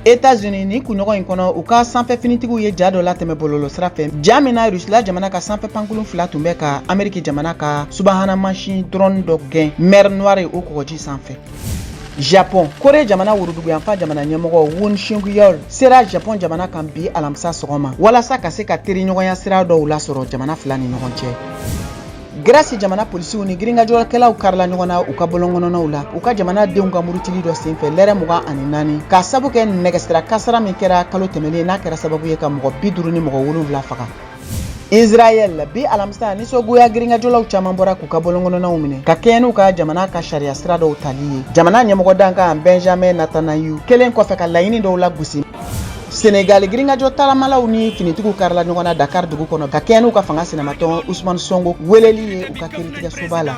Etats-Unis, nin kunɲɔgɔn in kɔnɔ, u ka sanfɛ finitigiw ye ja dɔ latɛmɛ bɔlɔlɔ sira fɛ, ja min na Rusila jamana ka sanfɛ pankurun fila tun bɛ ka Ameriki jamana ka subahana mansin drone dɔ gɛn Mer Noire, o kɔgɔji sanfɛ. Japon, Kore jamana woroduguyanfan jamana ɲɛmɔgɔ Yoon Suk Yeol sera Japon jamana kan bi alamisa sɔgɔma, walasa ka se ka teriɲɔgɔnya sira dɔw lasɔrɔ jamana fila ni ɲɔgɔn cɛ. Grɛsi jamana polisiw ni girinkajɔkɛlaw karila ɲɔgɔn na u ka bɔlɔnkɔnɔnaw la, u ka jamana denw ka murutili dɔ senfɛ lɛrɛ 24, k'a sabu kɛ nɛgɛsira kasara min kɛra kalo tɛmɛnen, n'a kɛra sababu ye ka mɔgɔ 57 faga. Israël, bi alamisa, nisɔngoya girinkajɔlaw caman bɔra k'u ka bɔlɔnkɔnɔnaw minɛ ka kɛɲɛ n'u ka jamana ka sariya sira dɔw tali ye, jamana ɲɛmɔgɔ dankan Benjamin Netanyahu kɛlen kɔfɛ ka laɲini dɔw lagosi. Senegali, girinkajɔ talamalaw ni finitigiw karila ɲɔgɔn na Dakar dugu kɔnɔ, ka kɛɲɛ n'u ka fanga sinamatɔn Usman Sonko weleli ye u ka kiritigɛsoba la.